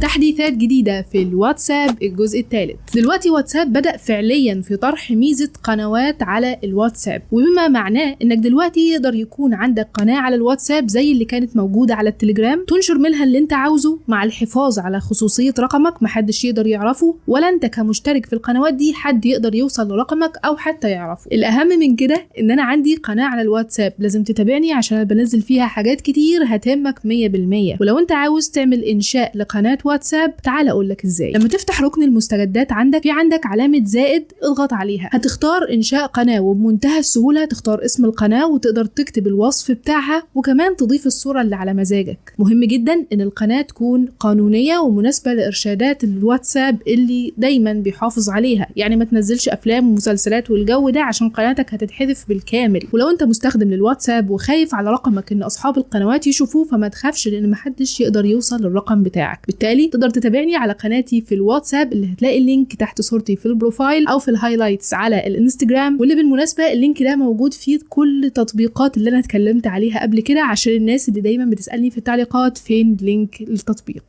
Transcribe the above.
تحديثات جديدة في الواتساب الجزء الثالث. دلوقتي واتساب بدأ فعليا في طرح ميزة قنوات على الواتساب، وبما معناه انك دلوقتي يقدر يكون عندك قناة على الواتساب زي اللي كانت موجودة على التليجرام، تنشر منها اللي انت عاوزه مع الحفاظ على خصوصية رقمك، محدش يقدر يعرفه ولا انت كمشترك في القنوات دي حد يقدر يوصل لرقمك او حتى يعرفه. الاهم من كده ان انا عندي قناة على الواتساب لازم تتابعني عشان انا بنزل فيها حاجات كتير هتهمك 100%. ولو انت عاوز تعمل انشاء لقناة واتساب تعال اقول لك ازاي. لما تفتح ركن المستجدات عندك في عندك علامة زائد، اضغط عليها، هتختار انشاء قناة، وبمنتهى السهولة تختار اسم القناة وتقدر تكتب الوصف بتاعها وكمان تضيف الصورة اللي على مزاجك. مهم جدا ان القناة تكون قانونية ومناسبة لارشادات الواتساب اللي دايما بيحافظ عليها، يعني ما تنزلش افلام ومسلسلات والجو ده عشان قناتك هتتحذف بالكامل. ولو انت مستخدم للواتساب وخايف على رقمك ان اصحاب القنوات يشوفوه فما تخافش، لان محدش يقدر يوصل للرقم بتاعك. بالتالي تقدر تتابعني على قناتي في الواتساب اللي هتلاقي ال link تحت صورتي في ال profile او في ال highlights على الانستجرام، واللي بالمناسبة ال link ده موجود فيه كل التطبيقات اللي انا اتكلمت عليها قبل كده عشان الناس اللي دايما بتسالني في التعليقات فين link التطبيق.